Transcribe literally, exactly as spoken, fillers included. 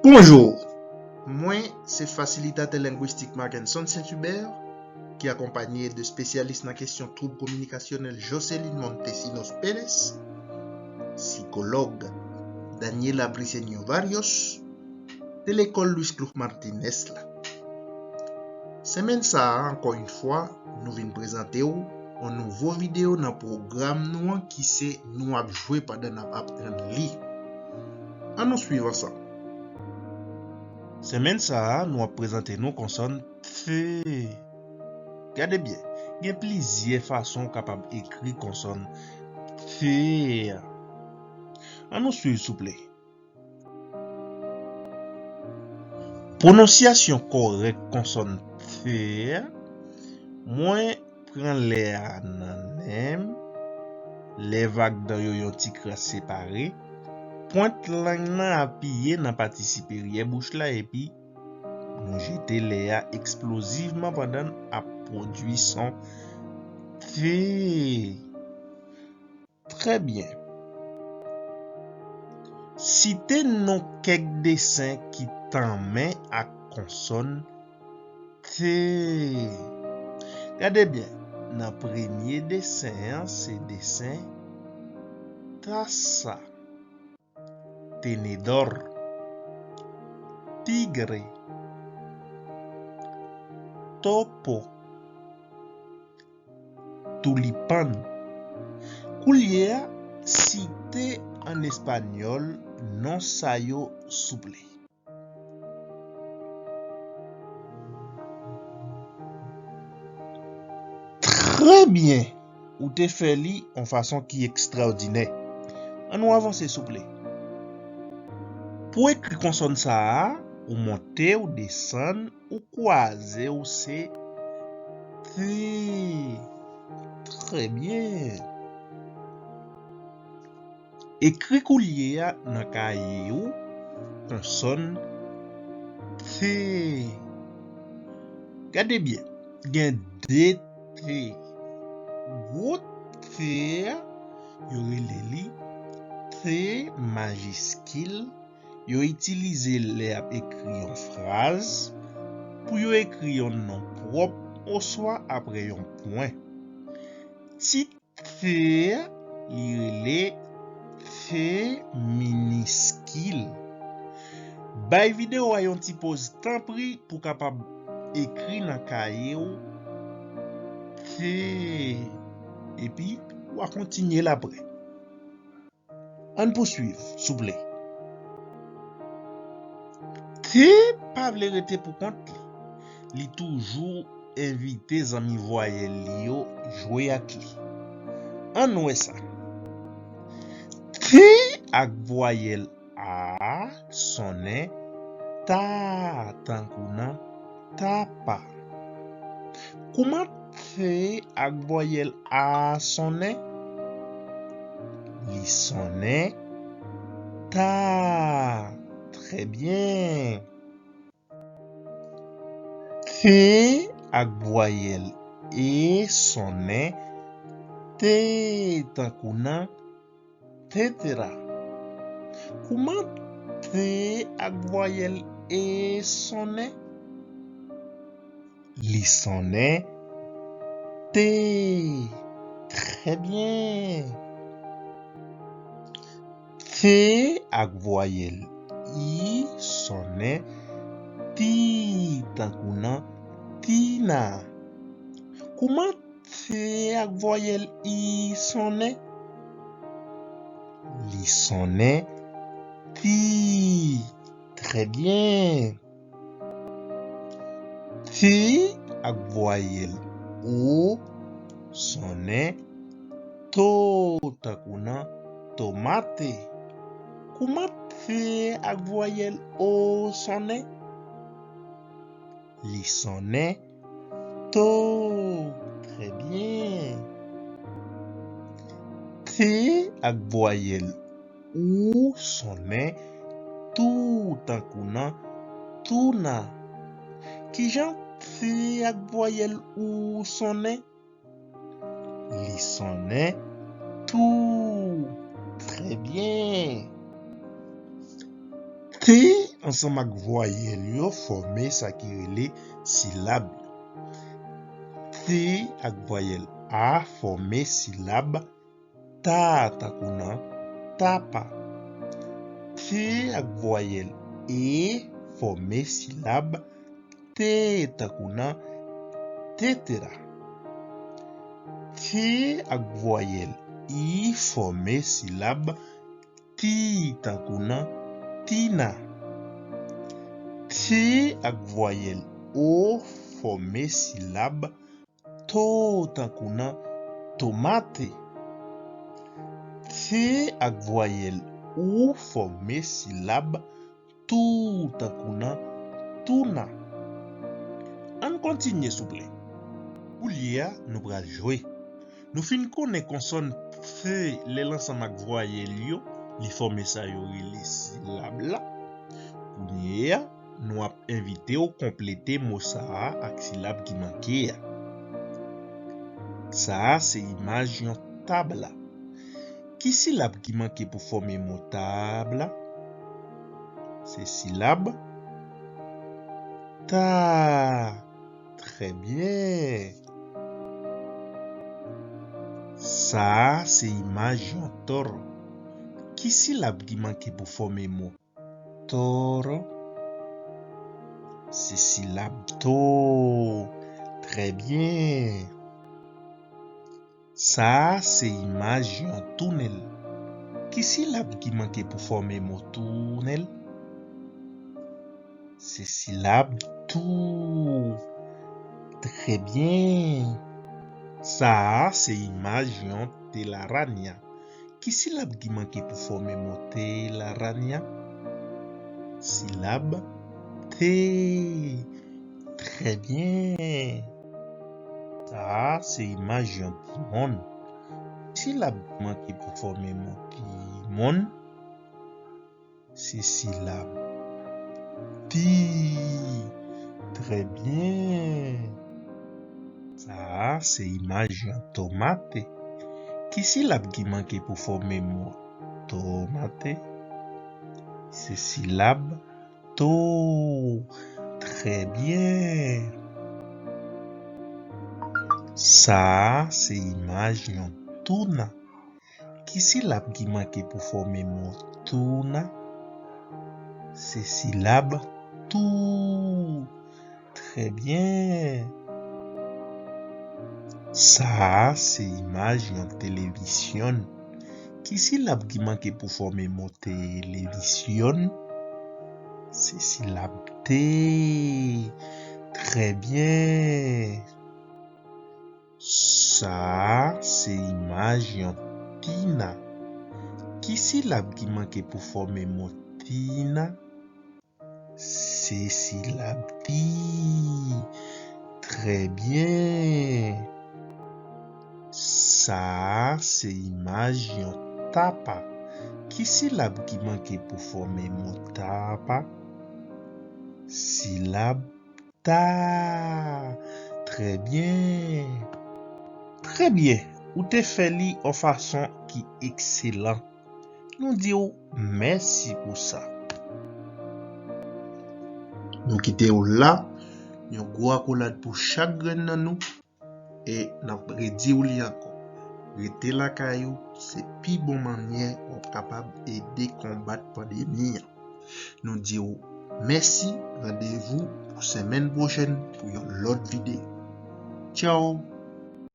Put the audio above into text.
Bonjou! Mwen se fasilitatè lengwistik Markenson Saint Hubert, ki akonpaye de espesyalis nan kesyon twoub kominikasyonèl Jocelyn Montesinos Pérez, sikològ Daniela Briceño Barrios, de lekòl Luis Cloux Martinez la. Semèn sa a, ankò yon fwa, nou vin prezante w yon nouvo videyo nan pwogram nou an ki se Nou ap jwe pandan n ap aprann li. Ann nou swiv ansanm. Semèn sa a, nou ap prezante nou konsòn th. Gade byen, gen plizyè fason w kapab ekri konsòn th a. Ann nou swiv, souple. Pwononsyasyon kòrèk konsòn th a, mwen pran lè a nan nen m, lè vag dan yo yon ti kras separe, pwent lang nan apiye nan pati siperyè bouch la, epi nou jete lè a eksplozivman pandan n ap pwodui son th. Trè byen. Site non kèk desen ki tanmen ak konsòn th. Gade byen, nan premye desen an, se desen tasa, tenedor, tigre, topo, tulipan. Koulye a, site an espanyòl non sa yo, souple. Trè byen! Ou te fè li yon fason ki ekstraòdinè. Ann nou avanse, souple. Pou ekri konsòn sa a, ou monte, ou desann, ou kwaze, ou se th. Trè byen. Ekri koulye a nan kaye w konsòn th. Gade byen, gen de th. Gwo th a, yo rele li th majiskil. Yo itilize lè y ap ekri yon fraz, pou yo ekri yon non pwòp oswa apre yon pwen. Ti th a, li rele th miniskil. Bay videyo a yon ti poz, tanpri, pou w kapab ekri nan kaye w th, epi w a kontinye l apre. Ann pouswiv, souple. Th pa vle rete pou kont li. Li toujou envite zanmi vwayèl li yo jwe ak li. Ann wè sa. Th ak vwayèl a sonnen ta, tankou nan tapa. Kouman th ak vwayèl a sonnen? Li sonnen ta. Trè byen. Th ak vwayèl e sonnen te, tankou nan tetera. Kouman th ak vwayèl e sonnen? Li sonnen te. Trè byen. Th ak vwayèl i sonnen ti, tankou nan Tina. Kouman th ak vwayèl i sonnen? Li sonnen ti. Trè byen. Th ak vwayèl o sonnen to, tankou nan tomate. Kouman th ak vwayèl o sonnen? Li sonnen to. Trè byen. Th ak vwayèl ou sonnen tou, tankou nan touna. Kijan th ak vwayèl ou sonnen? Li sonnen tou. Trè byen. Th ansanm ak vwayèl yo fòme sa ki rele silab yo. T ak vwayèl A fòme silab ta, tankou nan tapa. T ak vwayèl E fòme silab te, tankou nan tetera. T ak vwayèl I fòme silab ti, tankou nan tina. T ak vwayèl O fòme silab to, tankou nan tomate. T ak vwayèl ou fòme silab tou, tankou nan touna. Ann kontinye, souple. Koulye a, nou pral jwe. Nou fin konnen konsòn T lè l ansanm ak vwayèl yo, li fòme sa yo rele silab la. Kounye a, nou ap envite w konplete mo sa a ak silab ki manke a. Sa a se imaj yon tab la. Ki silab ki manke pou fòme mo tab la? Se silab ta. Trè byen. Sa a se imaj yon tòro. Ki silab ki manke pou fòme mo tòro? Se silab to. Trè byen. Sa a se imaj yon tounèl. Ki silab ki manke pou fòme mo tounèl? Se silab tou. Trè byen. Sa a se imaj yon telaranya. Ki silab ki manke pou fòme mo telaranya? Silab te. Trè byen. Sa a se imaj yon ti mòn. Silab ki manke pou fòme mo ti mòn, se silab ti. Trè byen. Sa a se imaj yon tomate. Ki silab ki manke pou fòme mo tomate? Se silab to. Trè byen. Sa a se imaj yon touna. Ki silab ki manke pou fòme mo touna? Se silab tou. Trè byen. Sa a se imaj yon televizyòn. Ki silab ki manke pou fòme mo televizyòn? Se silab te. Trè byen. Sa a se imaj yon tina. Ki silab ki manke pou fòme mo tina? Se silab ti. Trè byen. Sa a se imaj yon tapa. Ki silab ki manke pou fòme mo tapa? Silab ta. Trè byen. Trè byen. Ou te fè li yon fason ki ekselan. Nou di w mèsi pou sa. Nou kite w la. Yon gwo akolad pou chak grenn nan nou. E n ap redi w li ankò. Rete lakay ou, se pi bon mannyè w ap kapab ede konbat pandemi an. Nou di w mèsi, randevou pou semèn pwochèn pou yon lòt videyo. Tchaw!